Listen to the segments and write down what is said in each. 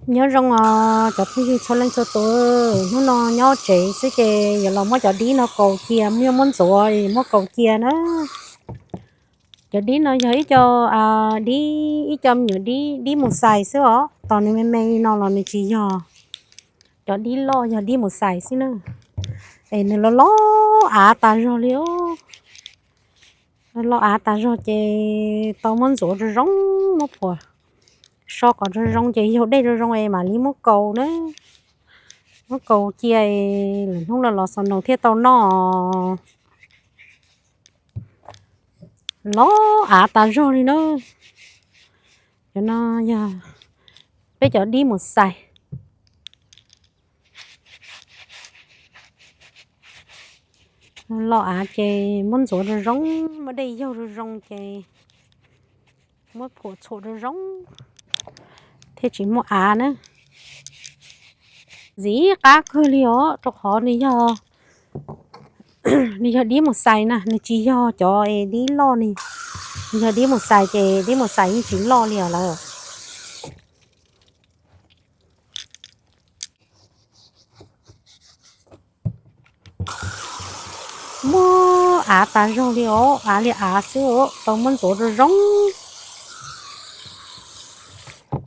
Nyob zoo os cov phooj ywg txhua leej txhua tus, hnub no nyob tsev xwb ces yuav los muab cov dib no kaus cia, muab ntxuav muab kaus cia na. Cov dib no yog ib co dib, ib co me nyuam dib, dib mus xais xwb os, tos nws me me li no los nws tsis yog cov dib loj, yog dib mus xais xwb na. Es nws loj loj av tas zog li os. Loj av tas zog ces tau muab ntxuav zoo zoo, muab phuam so kom zoo zoo ces yaug dej zoo zoo es mam li muab kaus na. Muab kaus cia es lwm hnub los los xaus no thiaj tau noj. Loj av tas zog li na. Cov no yog peb cov dib mus xais. Loj av ces muab ntxuav zoo zoo, muab dej yaug zoo zoo ces muab phuam txhuam zoo zoo thiaj tsis muaj av na. Ntxim qab kawg li os, rau qhov nws yog, nws yog dib mus xais na, nws tsis yog cov dib loj ni. Nws yog dib mus xais ces dib mus xais yeej tsis loj li os lawm. Muab av tas zog li os, av li av xwb os, tau muab ntxuav zoo zoo,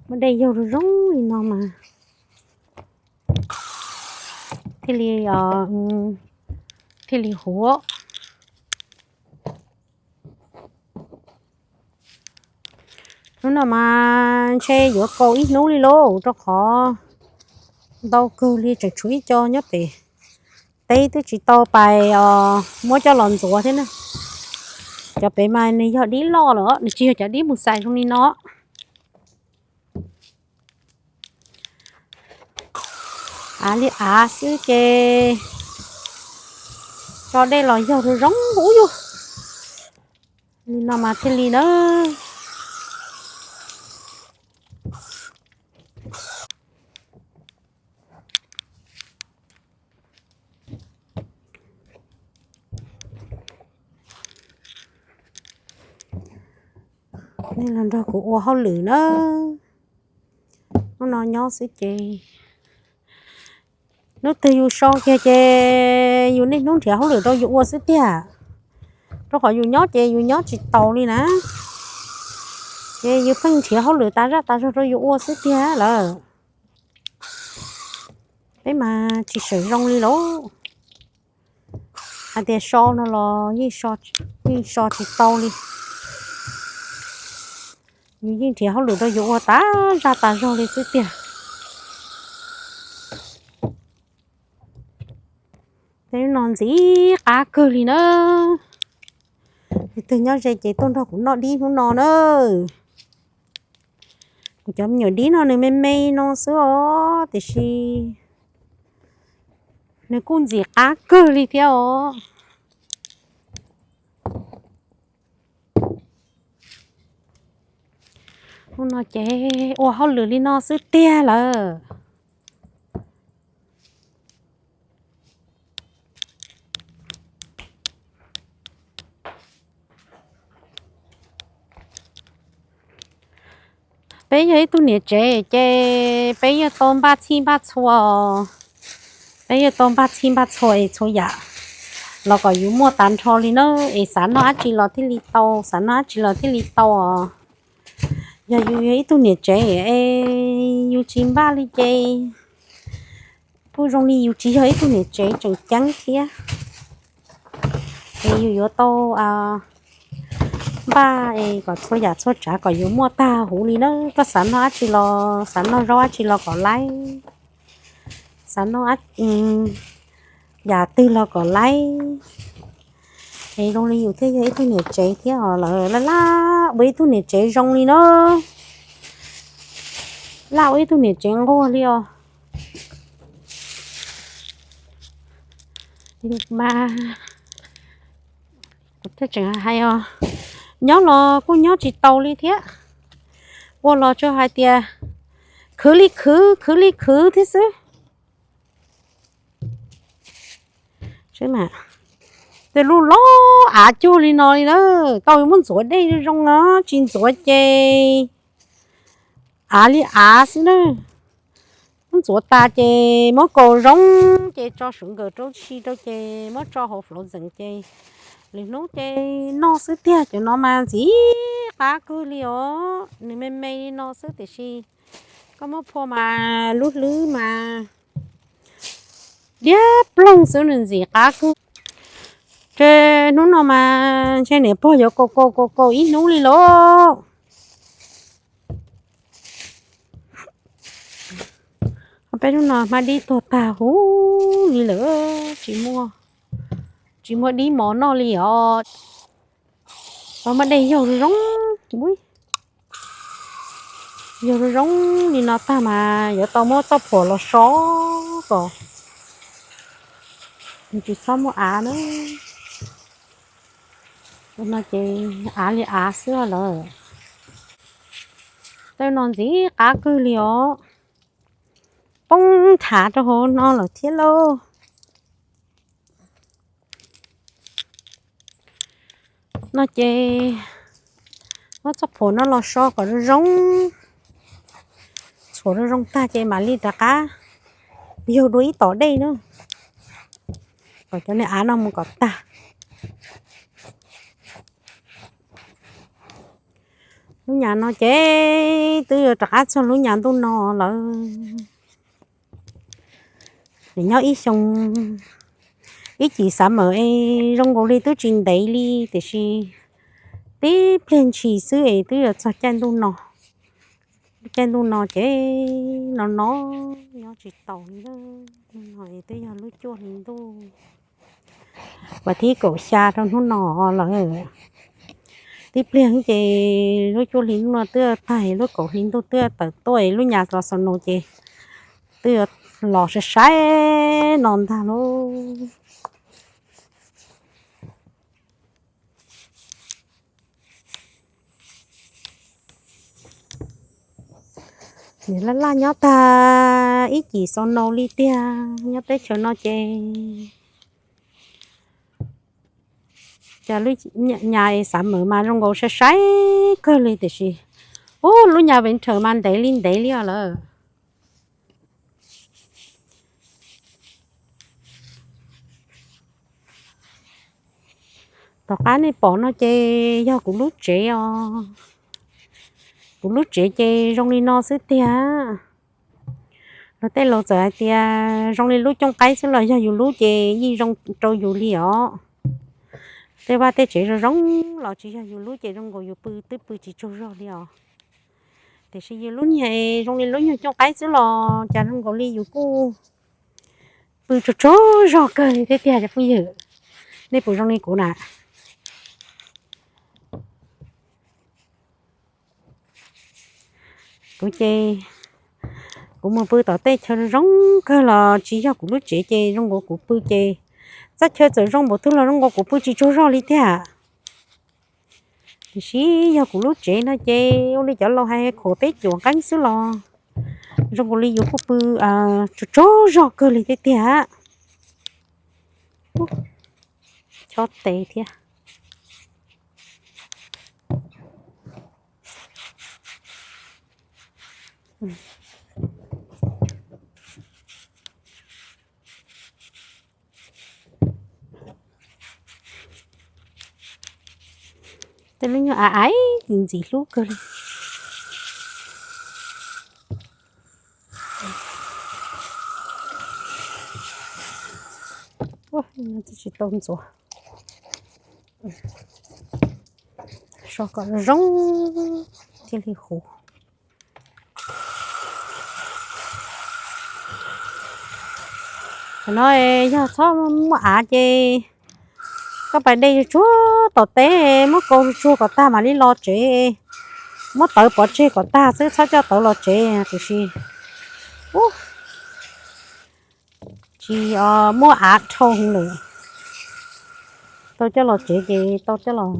muab dej yaug zoo zoo li no mas thiaj li, thiaj li huv. Hnub no mas ntshe yuav kaus ib hnub li lauj, rau qhov ntau kawg li, tseem tshuav ib co nyob pem teb twb tsis tau pais os, muab coj los ntxuav thiab na. Cov pem mas nws yog dib loj lawm, nws tsis yog cov dib mus xais zoo li no. Av li av xwb ces tso dej los yaug zoo zoo ub yug li no mas thiaj li na. Nej los nrog kuv ua hauj lwm na. Hnub no nyob xwb ces hnub twg yus so kiag ces yus niaj hnub nrhiav hauj lwm rau yus ua xwb tiag. Rau qhov yus nyob ces yus nyob tsis taus li na, ces yus pheej nrhiav hauj lwm tas zaj tas zog rau yus ua xwb tiag lawm. Peb mas tsis sawm zoo li lauj. Hais tias so no los yeej so tsis tau li. Yus yeej nrhiav hauj lwm rau yus ua tas zaj tas zog li xwb tiag. Tej no ntxim qab kawg li na. Leej twg nyob ze ces tuaj nrog kuv noj dib hnub no na. Kuv cov me nyuam dib no nws me me no xwb os, tiam sis nws kuj ntxim qab kawg li thiab os. Hnub no ces ua hauj lwm li no xwb tiag lawm. Peb yog ib tug niam tsev ces peb yeej tau npaj txhij npaj txhua, peb yeej tau npaj txhij npaj txhua es txhua yam los kom yus muaj tag nrho li na, es xav noj dab tsi los thiaj li tau, xav noj dab tsi los thiaj li tau os. Yog yus yog ib tug niam tsev es yus tsis npaj li ces kuj zoo li yus tsis yog ib tug niam tsev tseem ceeb thiab. Es yus yuav tau npaj es kom txhua yam txhua tsav kom yus muaj tag huv li na. Koj xav noj dab tsi los, xav noj zaub dab tsi los kom laib, xav noj yam twg los kom laib. Es zoo li yus thiaj yog ib tug niam tsev thiab os, lawv laj laj ua ib tug niam tsev zoo li na, laj ua ib tug niam tsev nquag li os. Mas kuv thiaj tseem hais os, nyob los kuj nyob tsis taus li thiab, ua los tsuas hais tias khwv li khwv, khwv li khwv thiab xwb. Tej lub loj av cuag li no li na, tau muab ntxuav dej zoo zoo no, tsis ntxuav ces av li av xwb na. Muab ntxuav tas ces muab kaus zoo ces tso sugar rau, tsi rau ces muab tso hauv frozen ces lwm hnub ces noj xwb tiag. Cov no mas ntxim qab kawg li os, nws me me li no xwb tiam sis koj muab phua mas lub hlwb mas diab ploog xwb, nws ntxim qab kawg. Ces hnub no mas ntshe niam pog yuav kaus kaus kaus kaus ib hnub li lauj. Peb hnub no hmab dib tuag tag huv li lawm, tsis muaj, tsis muaj dib mov noj li os. Tau muab dej yog zoo zoo, yog zoo zoo li no tag mas yuav tau muab txoj phuam los so kom tsis txhob muaj av na. No ces av li av xwb lawm. Tej no ntxim qab kawg li os, poob nthav rau hauv no lawm thiab lauj. No ces muab txoj phuam no los so kom zoo zoo, txhuam zoo zoo tag ces mam li rov qab yug dua ib tom dej na, kom cov niag av no mus kom tag. Lub nyam no ces twb yuav rov qab txog lub nyam ntuj no lawm. Nws nyob ib xyoo, ib cim xav mawm es zoo nkaus li twb tsis ntev li tiam sis tib pliag ntshis xwb es twb yuav txog caij ntuj no. Caij ntuj no ces no no nyob tsis taus li. No es twb yog lub cuaj hli ntuj vas thib kaum xya rau hnub no lawm. Tib pliag ces lub cuaj hli ntuj no twb tag, lub kaum hli ntuj twb tawm tuaj, lub nyam los xaus no ces twb los sai sai no ntag lauj. Nws laj laj nyob tag ib cim xaus no li tiag nyob teb chaws no ces cas lub nyam es xav mawm mas zoo nkaus sai sai kawg li tiam sis ub lub nyam winter mas ntev li ntev li os lawm. Tom qab nej pom no ces yog kuv lub tsev os. Kuv lub tsev ces zoo li no xwb tiag. Luag tej laus txawm hais tias zoo li lub cooj qaib xwb los yog yus lub ces yeej zoo rau yus li os. Tej vaj tej tsev zoo zoo los tsis yog yus lub ces zoo nkaus yus pw twb pw tsis tsaug zog li os. Tiam sis yus lub nyuag zoo li lub nyuag cooj qaib xwb los cas zoo nkaus li yus kuj pw tsaug tsaug zog kawg li thiab tiag cov phooj ywg. Nej puas zoo li kuv na? Kuv ces kuv mus pw tom tej chaw zoo kawg los tsis yog kuv lub tsev ces zoo nkaus kuv pw ces txoj chaw txawm zoo npaum twg los zoo nkaus kuv pw tsis tsaug zog li tiag. Tiam sis yog kuv lub tsev no ces ua li cov laus hais khuam peb cuam nqeeb xwb los zoo nkaus li yus kuj pw tsaug tsaug zog kawg li thiab tiag. Chob tes thiab. Tej lub nyuag av ais ntxim hlub kawg li. Tsis tau ntxuav, so kom zoo thiaj li huv. Qhov no yog txhob muaj av ces koj pais de tsuag tom teb, muab kaus tsuag kom tag mam li los tsev. Muab tawv pov tseg kom tag xwb, txhob coj tawv los tsev, tiam sis tsis muaj av dhau lawm. Tau coj los tsev ces tau coj los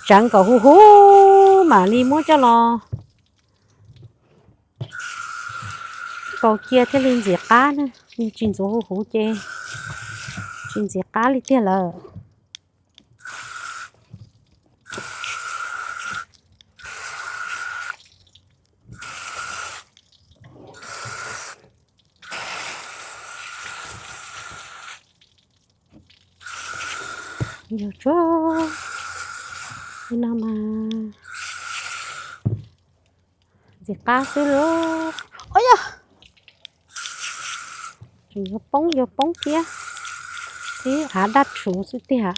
tseev kom huv huv mam li muab coj los kaus cia thiaj li ntxim qab na. Tsis ntxuav huv huv ces tsis ntxim qab li tiag lawm. Yog tsuag li no mas ntxim qab xwb li. Ua yog, tseem yuav poob yuav poob thiab. Ib av daj rhuv xwb tiag.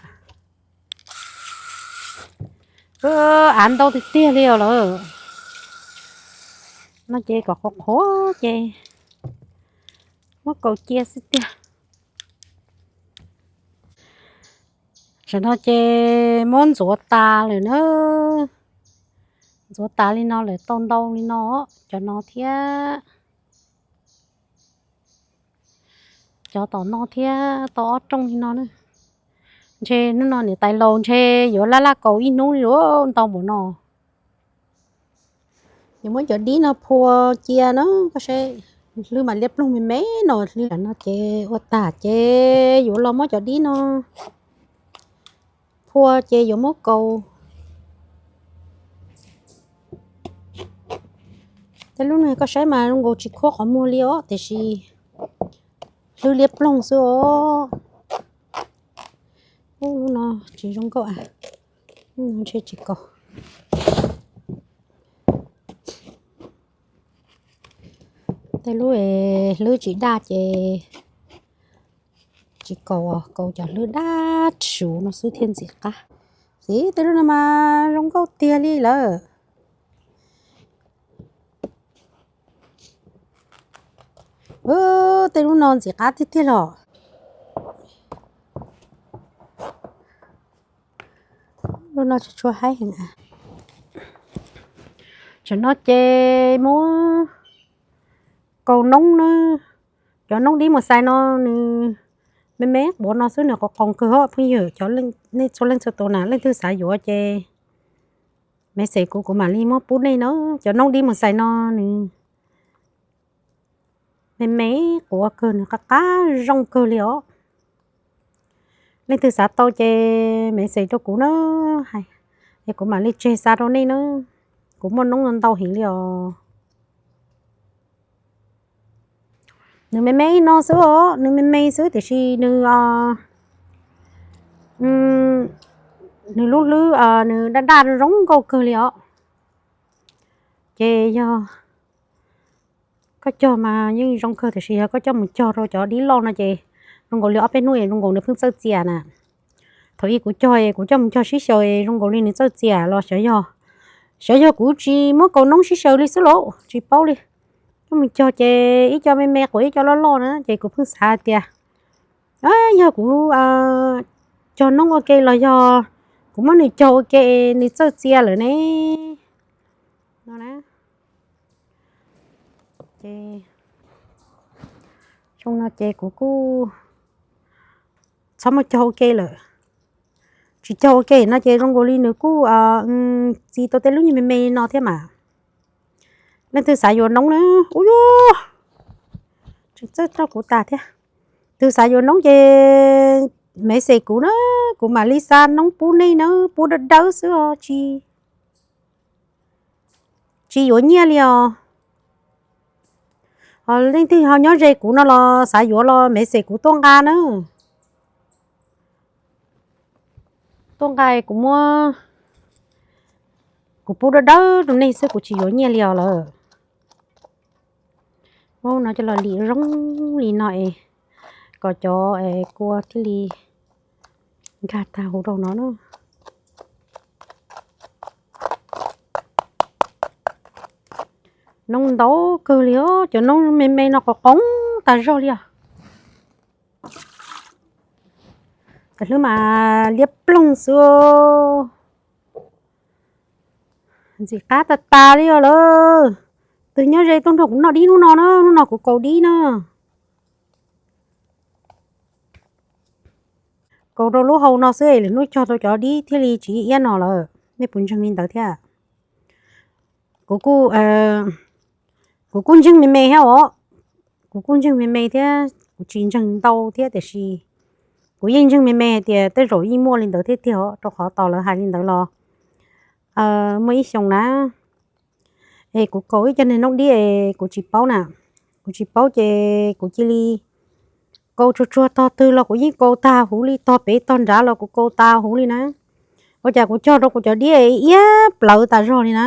Av ntau tiag tiag li os lawm. No ces kom qhuav qhuav ces muab kaus cia xwb tiag. Tam no ces muab ntxuav tas lawm na. Ntxuav tas li no lawm, tau ntau li no, cov no thiab. Cov tom no thiab tau ob rooj li no na. Ntshe hnub no niam tais laus ntshe yuav laj laj kaus ib hnub li ntau npaum no. Yuav muab cov dib no phua cia na, koj saib, hlwb mas liab ploog me me no, hlwb no ces ua tag ces yuav los muab cov dib no phua ces yuav muab kaus. Tej lub no koj saib mas zoo nkaus tsis khuab qhov muag li os, tiam sis hlwb liab ploog xwb os. Ub, lub no tsis zoo nkauj, lub no ntshe tsis kaus. Tej lub hlwb tsis daj ces tsis kaus, kaus cov hlwb daj rhuv no xwb thiaj ntxim qab. Xij, tej lub no mas zoo nkauj tiag li lawm. Tej lub no ntxim qab tiag tiag los. Lub no tsis tshua haib heev. Tam no ces muab kaus noob na. Cov noob dib mus xais no nws me me quav no xwb, nws qos qoos kawg os phooj ywg. Cov nej txhua leej txhua tus na, leej twg xav yuav ces me xes kuv, kuv mam li muab pub nej na. Cov noob dib mus xais no nws me me quav kawg, nws qab qab zoo kawg li os. Leej twg xav tau ces me xes rau kuv na, es kuv mam li tseg xa rau nej na. Kuv muaj noob ntau heev li os. Nws me me no xwb os, nws me me xwb tiam sis nws, nws lub hlwb nws daj daj zoo nkauj kawg li os. Ces yog koj cog mas yeej zoo kawg, tiam sis yog koj coj mus cog rau cov dib loj no ces zoo nkaus li ob peb hnub es zoo nkaus nws pheej txawj txias na. Thaum ub kuv cog es kuv coj mus cog sib xyaw es zoo nkaus li nws txawj txias los xyov yog, xyov yog kuv tsis muab kaus noob sib xyaw li xwb lauj, tsis paub li. Coj mus cog ces ib co me me quav ib co loj loj na, ces kuv pheej xav hais tias yog kuv cog noob ua ke los yog kuv muab nws cog ua ke nws txawj txias lawm ne no na. Ces xyoo no ces kuv kuj txhob muab cog ua ke lawm. Tsis cog ua ke no ces zoo nkaus li nws kuj txi tau tej lub nyuag me me no thiab mas. Leej twg xav yuav noob na, ub yuj, tseem txawj rau kuv tas thiab. Twg xav yuav noob ces me xes kuv na, kuv mam li xa noob pub nej na, pub dawb dawb xwb os, tsis, tsis yuav nyiaj li os. Leej twg ho nyob ze kuv no los xav yuav los me xes kuv tuaj nqa na. Tuaj nqa kuv muab, kuv pub dawb dawb rau nej xwb, kuv tsis yuav nyiaj li os lawm. Muab no coj los lim zoo li no es kom cov kua thiaj li nkag tag huv rau no na. Noob ntau kawg li os, cov noob me me no qos qoov tas zog li os. Cov hlwb mas liab ploog xwb. Ntxim qab tas tas li os lawm. Twg nyob ze tuaj nrog kuv noj dib hnub no na, hnub no kuv kaus dib na. Kaus rau lub hau no xwb es lwm hnub cog tau cov dib thiaj li tsis iab no lawm. Nej puas ntseeg li ntawd thiab? Kuv kuj, kuv kuj ntseeg me me thiab os. Kuv kuj ntseeg me me thiab, kuv tsis ntseeg ntau thiab tiam sis kuv yeej ntseeg me me hais tias tej zaum yeej muaj li ntawd thiab tiag os, rau qhov tos lawv hais li ntawd los muaj ib xyoos na, es kuv kaus ib co niag noob dib es kuv tsis paub na, kuv tsis paub ces kuv cia li kaus tsuag tsuag tog twg los kuv yeej kaus tag huv li, tog pem tog nrad los kuv kaus tag huv li na. Ua cas kuv cog rau kuv cov dib iab plawv tas zog li na.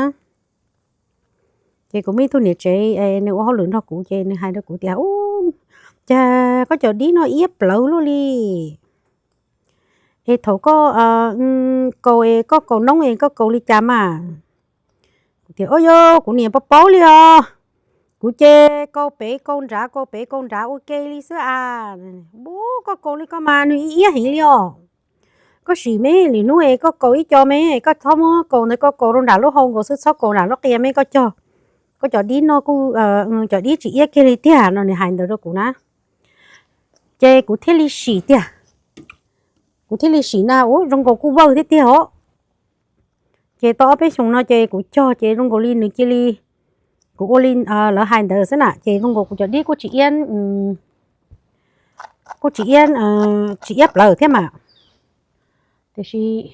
Ces kuv muaj ib tug niam tsev nws ua hauj lwm nrog kuv ces nws hais rau kuv tias, Ub, cas koj cov dib no iab plawv luaj li. Es thaum koj kaus es koj kaus noob es koj kaus li cas mas? Kuv tias, Ua yog kuv niam paub paub li os. Kuv ces kaus pem kaus nrad, kaus pem kaus nrad ua ke li xwb a. Ub, koj kaus li koj mas nws iab heev li os. Koj sim me, lwm hnub es koj kaus ib co me, koj txhob muab kaus ntawd, koj kaus rau nram lub hau nkaus xwb, txhob kaus nram lub qia me, koj cog koj cov dib no kuj, cov dib tsis iab kiag li tiag no, nws hais ntawd rau kuv na. Ces kuv thiaj li sim tiag, kuv thiaj li sim na, ub, zoo nkaus kuj vawj thiab tiag os. Ces tau ob peb xyoos no ces kuv cog ces zoo nkaus li nws cia li, kuv ua li lawv hais ntawd xwb na, ces zoo nkaus kuv cov dib kuj tsis iab, kuj tsis iab, tsis iab plawv thiab mas. Tiam sis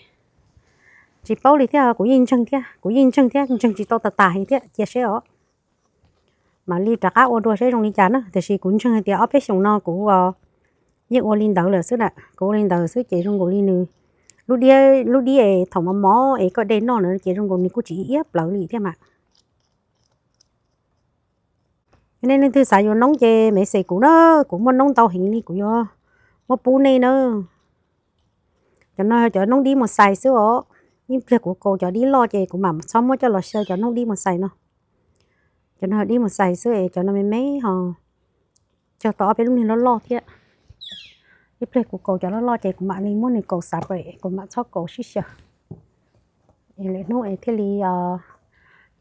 tsis paub li thiab, kuv yeej ntseeg thiab, kuv yeej ntseeg thiab, ntseeg tsis tau tas tas heev thiab, cia seb os. Mam li rov qab ua dua seb zoo li cas na, tiam sis kuv ntseeg hais tias ob peb xyoos no kuv yeej ua li ntawd lawm xwb na, kuv ua li ntawd xwb ces zoo nkaus li nws, lub dib, lub dib es thaum mos mos es koj de noj na ces zoo nkaus nws kuj tsis iab plawv li thiab mas. Nej leej twg xav yuav noob ces message kuv na, kuv muaj noob ntau heev li kuv yuav muab pub nej na. Cov no cov noob dib mus xais xwb os. Ib pliag kuv kaus cov dib loj ces kuv mam txhob muab coj los xyaw cov noob dib mus xais no. Cov no dib mus xais xwb es cov no me me ho cog tau ob peb lub niag loj loj thiab. Ib pliag kuv kaus cov loj loj ces kuv mam li muab nws kaus xav pem, kuv mam txhob kaus sib xyaw. Es lwm hnub es thiaj li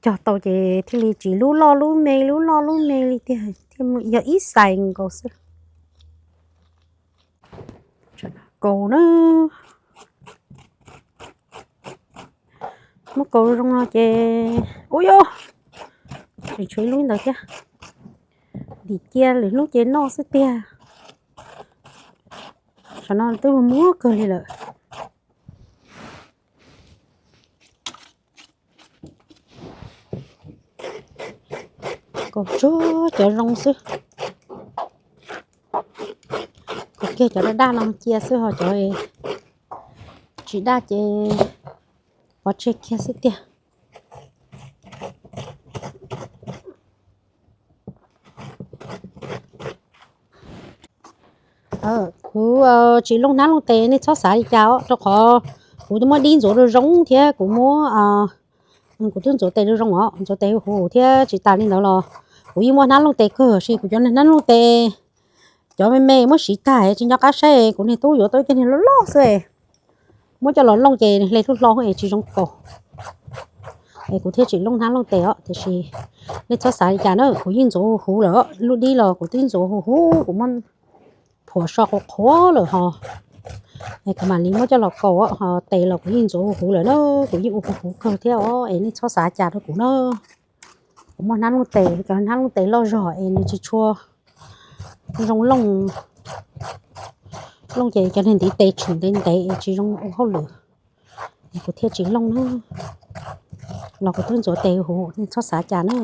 cog tau ces thiaj li tsis lub loj lub me lub loj lub me li tiag, thiaj yog ib xais nkaus xwb. Kaus na, muab kaus zoo no ces, ub yuj, tseem tshuav ib lub ntawd thiab. Dim cia lwm hnub ces noj xwb tiag. Saum no twb muag kawg li lawm. Kaus tsuag cov zoo xwb. Kaus kiag cov daj daj no cia xwb ho cov tsis daj ces pov tseg kiag xwb tiag. Kuv tsis looj hnab looj tes nej txhob xav li cas os, rau qhov kuv twb muab dib ntxuav rau zoo thiab kuv muab, kuv twb ntxuav tes rau zoo os, ntxuav tes huv huv thiab tsis tas li ntawd los kuv yeej muaj hnab looj tes kawg, tiam sis kuv cov hnab looj tes cov me me muab siv tag tsis nco qab saib, kuv niag tub yuav tau ib co niag loj loj xwb, muab coj los looj ces hle lub hlo es tsis zoo kaus. Es kuv thiaj tsis looj hnab looj tes os, tiam sis nej txhob xav li cas na, kuv yeej ntxuav huv huv lawm, lub dib los kuv twb ntxuav huv huv, kuv muab phuam so qhuav qhuav lawm ho. Es kuv mam li muab coj los kaus, ho tes los kuv yeej ntxuav huv huv lawm na, kuv yeej ua huv huv kawg thiab os, es nej txhob xav cas rau kuv na. Kuv muaj hnab looj tes, cov hnab looj tes loj zog es nws tsis tshua zoo looj, looj ces cov niag ntiv tes tshwm ntev ntev es tsis zoo ua hauj lwm, es kuv thiaj tsis looj na. Los kuv twb ntxuav tes huv, nej txhob xav cas na.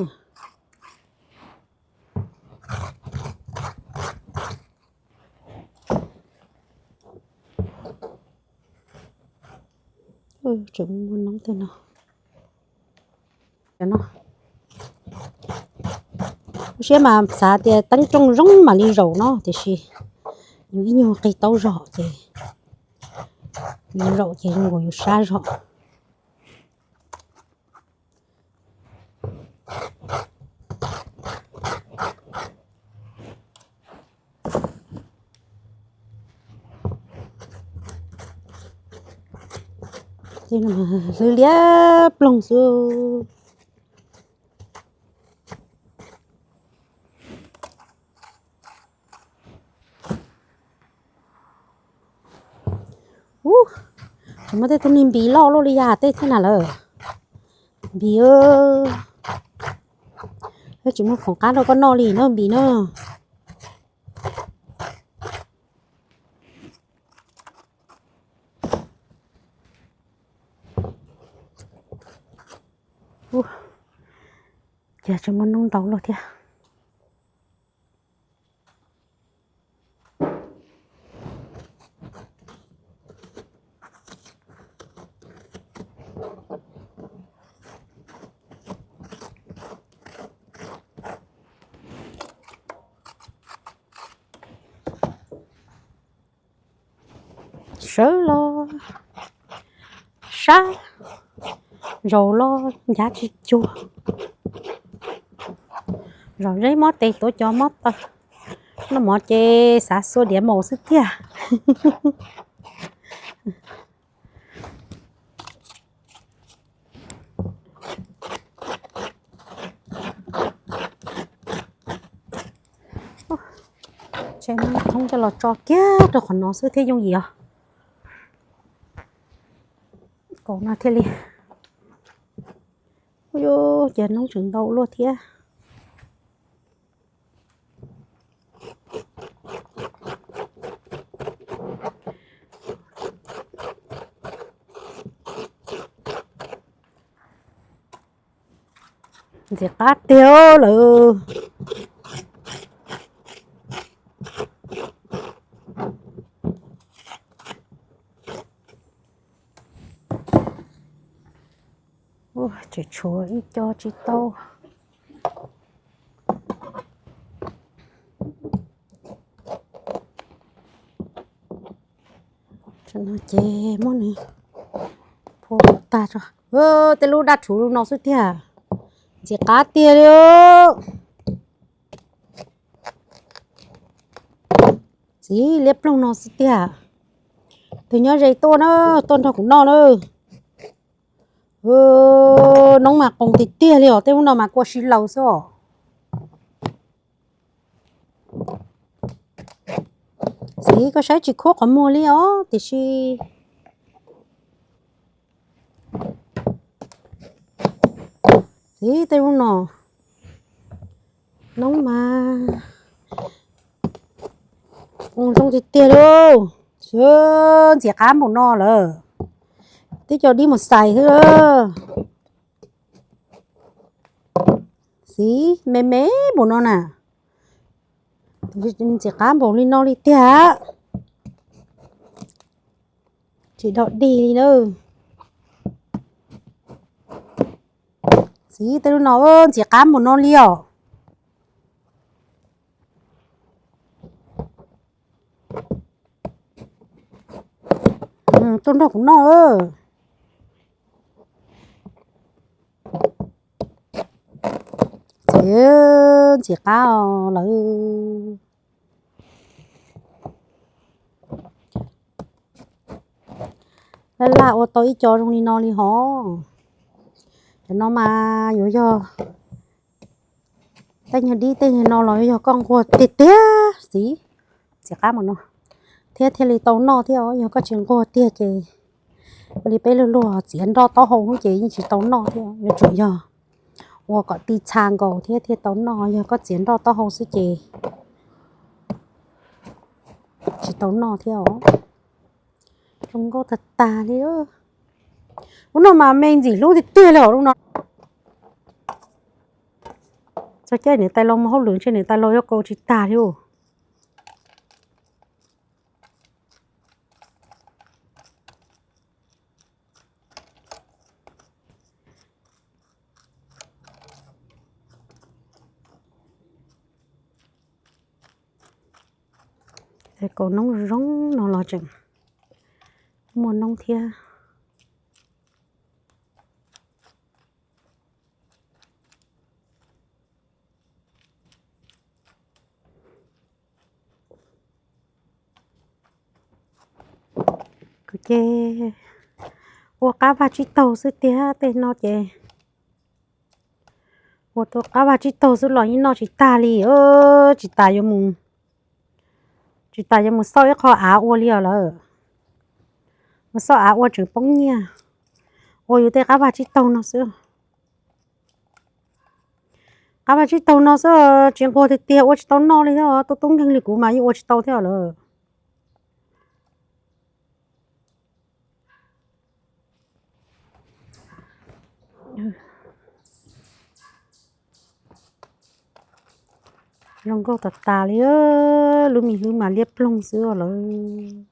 Tseem muaj noob tej no. Lub siab mas xav tias teeb rooj zoo mam li zaum no, tiam sis yus ib nyuag qig taub zog ces yus zaum ces zoo nkaus yus sab zog. Hlwb liab ploog xwb. Ub, tseem muaj tej tug niag npis loj luaj li yam tej thiab na lawm. Npis, tsis muaj khoom qab rau koj noj li na npis na. Cia tseem muaj noob ntau luaj thiab. Sawv los sab, zaum los ncav tsis cuag, zom zeb mob tes tuav cos mob taw, noj mov ces xav xua diav maum xwb tiag. Tseg thoob coj los tso kiag rau qhov no xwb thiab yooj yim os. Kaum no thiaj li. Ub, ces noob tseem ntau luaj thiab. Ntxim qab tiag lawm. Tseem tshuav ib co tsis tau. Ces muab nws phua tag tso. Tej lub dab rhuv no xwb tiag. Ntxim qab tiag li. Txiv liab ploog no xwb tiag. Tus nyob ze tuaj na, tuaj nrog kuv noj na. Noob mas qoos tiag tiag li os, tej lub no mas kua si laws xwb os. Txiv, koj saib tsis khuab qhov muag li os, tiam sis txiv, tej lub no noob mas zoo tiag tiag li. Ntxim qab npaum no lawm, twb coj dib mus xais xwb. Txiv, me me npaum no na, ntxim qab npaum li no li tiag. Tsis dog dig li na. Txiv, tej lub no ntxim qab npaum no li os. Tuaj nrog kuv noj. Txiv, ntxim qab lawm. Laj laj ua tau ib co zoo li no li hov. Cov no mas yuav yog tej nyuag dib tej nyuag no los yog koj nquag tiag tiag txiv. Ntxim qab mas no thiab thiaj li tau noj thiab os, yog koj tsis nquag tiag ces ua li peb luag luag txiav nroj taub hau xwb ces yeej tsis tau noj thiab. Yuav tsum yog ua kom ti txha nkaus thiab thiaj tau noj, yog koj txiav nroj taub hau xwb ces tsis tau noj thiab os. Zoo nkauj tag tag li. Lub no mas me ntxim hlub tiag tiag li os lub no. Txog caij niam tais laus mus hauj lwm ntshe niam tais laus yuav kaus tsis tag li. Kaus noob zoo no los tseem muaj noob thiab. Kuv ces ua qab vaj tsib taug xwb tiag, tej no ces ua tua qab vaj tsib taug xwb los yeej noj tsis tag li. Tsis tas yuav mus, tsis tas yuav mus xauj ib qho av ua li os lawm. Mus xauj av ua tseem poob nyiaj, ua yus tej qab vaj tsib taug no xwb. Qab vaj tsib taug no xwb, tsis nquag tiag tiag ua tsis tau noj li thiab, tub tub nkeeg li kuv mas yeej ua tsis tau thiab lawm. Zoo nkauj tas tas li, lub me hlwb mas liab ploog xwb lawm.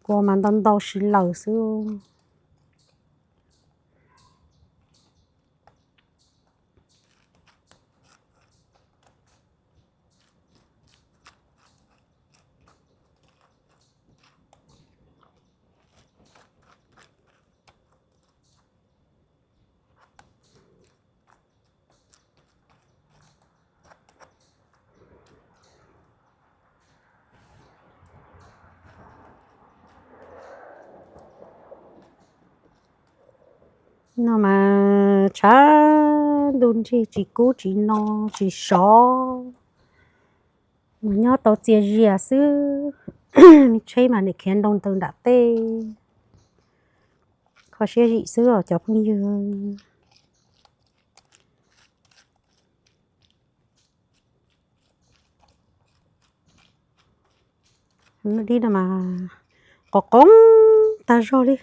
Kua mas ntau ntau si laws xwb. No mas tshav ntuj nrig tsis kub tsis no tsis sov, mas nyob tau txias zias xwb. Me tsheb mas nim khiav nroo ntws nram tej, kho siab zim xwb os cov phooj ywg. Dib no mas qos qoob tag zog li,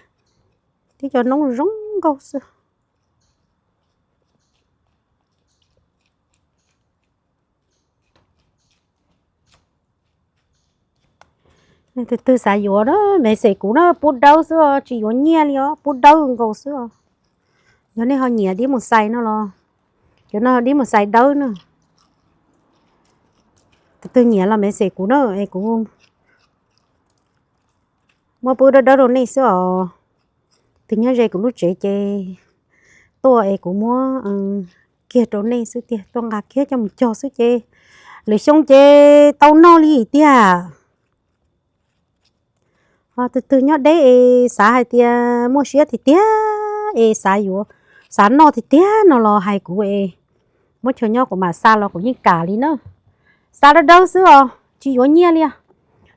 tib cov noob zoo nkauj xwb. Tus twg xav yuav na, message kuv na, pub dawb xwb os, tsis yuav nyiaj li os, pub dawb nkaus xwb os. Yog nej ho nyiam dib mus xais no los, cov no dib mus xais dawb na. Tus twg nyiam los message kuv na, es kuv muab pub dawb dawb rau nej xwb os. Tus nyob ze kuv lub tsev ces tuaj es kuv muab kiag rau nej xwb tiag, tuaj nqa kiag coj mus cog xwb ces lwm xyoo ces tau noj li tiag. Ho tus twg nyob deb es xav hais tias muaj siab tiag tiag es xav yuav, xav noj tiag tiag no los hais kuv es muab chaw nyob kuv mam xa los kuv yeej kam li na. Xa dawb dawb xwb os, tsis yuav nyiaj li os.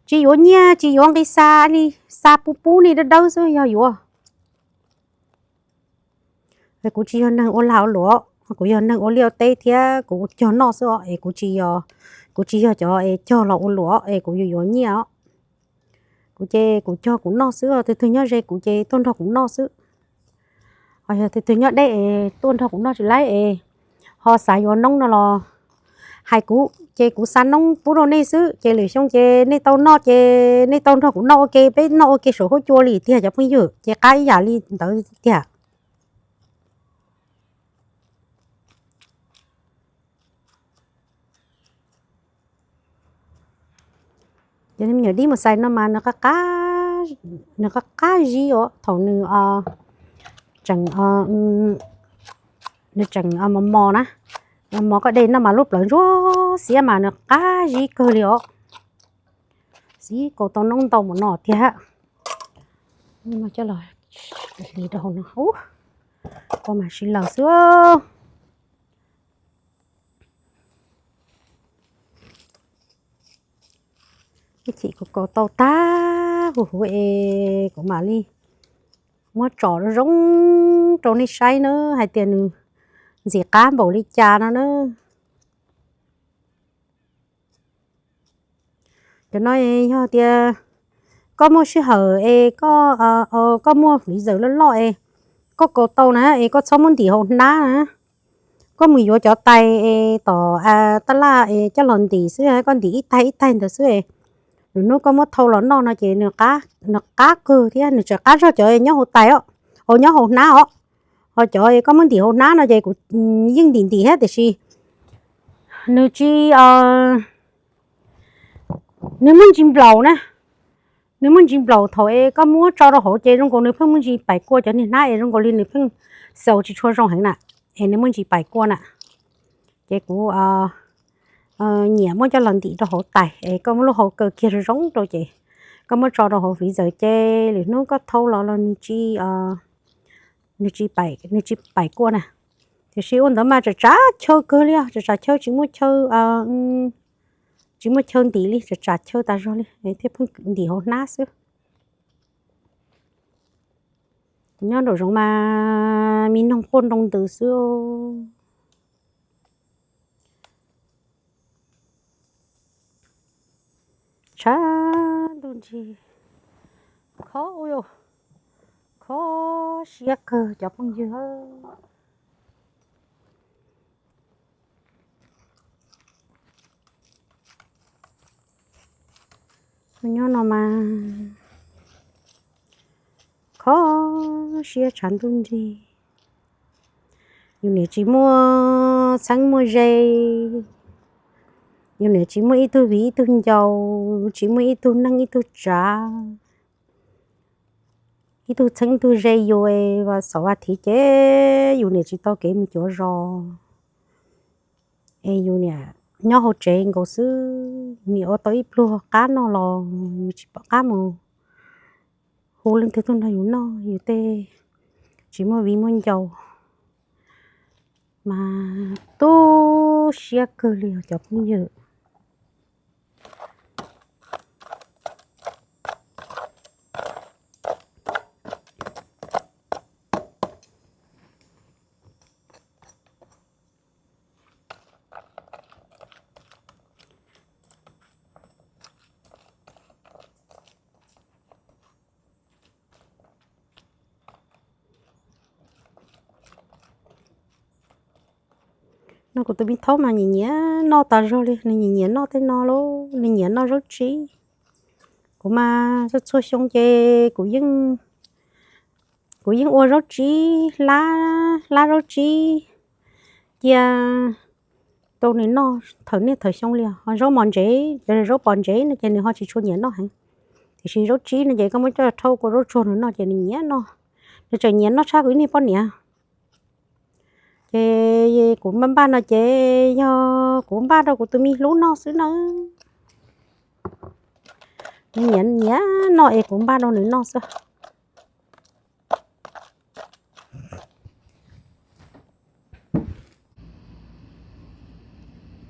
Tsis yuav nyiaj, tsis yuav nqi xa li, xa pub pub nej dawb dawb xwb yog yuav. Kuv tsis yog neeg ua lag ua luam, kuv yog neeg ua liaj ua teb thiab kuv cog noj xwb os, es kuv tsis yog, kuv tsis yog cov es cog los ua luam es kuv yuav yuav nyiaj os. Kuv ces kuv cog kuv noj xwb os, tus twg nyob ze kuv ces tuaj nrog kuv noj xwb. Ho yog tus twg nyob deb es tuaj nrog kuv noj tsis laib es ho xav yuav noob no los hais kuv ces kuv xa noob pub rau nej xwb ces lwm xyoo ces nej tau noj ces nej tau nrog kuv noj ua ke, peb noj ua ke saum huab cua li tiag cov phooj ywg, ces qab ib yam li ntawd tiag. Cov me nyuam dib mus xais no mas nws qab qab zib os, thaum nws tseem, nws tseem mos mos na, mos mos koj de noj mas lub plawv ntsuab xiab mas nws qab zib kawg li os. Xib kaus tau noob ntau mus no tiag. Coj los hliv rau hauv no, kua mas sib laws xwb. Ib chim kuv kaus tau tag huv huv es kuv mam li muab tso zoo zoo rau nej saib na, hais tias nws ntxim qab npaum li cas no na. Cov no yog tias koj muaj sij hawm es koj, koj muaj hliv zawm loj loj es koj kaus tau na es koj txhob muab ntim hauv hnab na. Koj mus yuav cov tais es tom taj laj es coj los ntim xwb, koj ntim ib taig ib taig ntawd xwb es lwm hnub koj muab thau los noj no ces nws qab kawg thiab nws tseem qab zog cov nyob hauv tais os, hauv nyob hauv hnab os. Ho cov koj muab ntim hauv hnab no ces kuv yeej ntim ntim thiab tiam sis nws tsis, nws muaj ntsis nplaum na. Nws muaj ntsis nplaum, thaum es koj muab tso rau hauv ces zoo nkaus nws pheej muaj ntsis pais kua, cov niag hnab es zoo nkaus li nws pheej xaus tsis tshua zoo heev na, es nws muaj ntsis pais kua na. Ces kuv nyiam muab coj los ntim rau hauv tais es koj muab lub hau kaw kiag zoo zoo rau ces koj muab tso rau hauv freezer ces lwm hnub koj thau los los nws tsis, nws tsis pais kua na. Tiam sis ua ntawd mas tsam tsav chaw kawg li os, tsam tsav chaw tsis muaj chaw, tsis muaj chaw ntim li, tsam tsav chaw tas zog li thiaj pheej ntim hauv hnab xwb. Nyob nraum zoov mas me noog quaj nroo ntws xwb. Tshav ntuj nrig, kho, kho siab kawg cov phooj ywg. Nyob no mas kho siab tshav ntuj nrig. Yus niam tsis muaj txheeb muaj ze, yus niam tsis muaj ib tug viv ib tug ncaus, tsis muaj ib tug neeg ib tug tsav, ib tug txheeb ib tug ze yus, es vas xaum vas thiv ces yus niam tsis tau kev mus cuav zos, es yus niam nyob hauv tsev nkaus xwb, niam ua tau ib pluag qab noj los yus tsis pom qab mus hu leej twg tuaj nrog yus noj, yus tej tsis muaj viv muaj ncaus, mas tu siab kawg li os cov phooj ywg. No kuv tus me thaub mas nyiam nyiam noj tas zog li, nws nyiam nyiam noj tej no lauj, nws nyiam noj zaub tsib. Kuv mas txhua txhua xyoo ces kuv yeej, kuv yeej ua zaub tsib hlab, hlab zaub tsib cia rau nws noj thawm niaj thawm xyoo li os. Ho zaub mos ntsev, zaub pos ntsev no ces nws ho tsis tshua nyiam noj heev, tiam sis zaub tsib no ces koj muab coj rhaub kua zaub tsuag nws noj ces nws nyiam noj, nws tseem nyiam noj tshaj kuv ib niag poj niam. Ces kuv npaj npaj no ces yog kuv npaj rau kuv tus me hlub noj xwb na. Nws nyiam nyiam noj es kuv npaj rau nws noj xwb.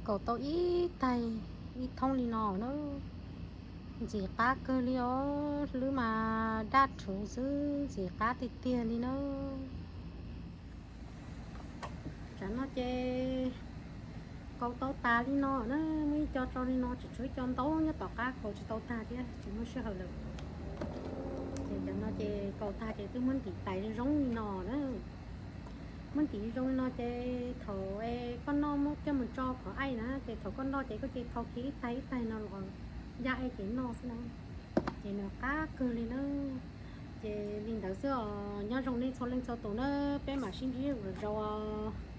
Kaus tau ib taig ib thoob li no na, ntxim qab kawg li os, hlwb mas daj rhuv xwb, ntxim qab tiag tiag li na. Tsam no ces kaus tau tas li no na, muaj ib co tso li no, tseem tshuav ib co ntau nyob tom qab kaus tsis tau tag thiab, tsis muaj sij hawm lawm. Ces cov no ces kaus tag ces twb muab ntim tais zoo zoo li no na. Muab ntim zoo li no ces thaum koj noj muab coj mus tso qhov aij na, ces thaum koj noj ces koj cia li thau kiag ib taig ib taig no los ya aij ces noj xwb na. Ces nws qab kawg li na. Ces li ntawd xwb os, nyob zoo nej txhua leej txhua tus na, peb mam sib ntsib lwm zaus os.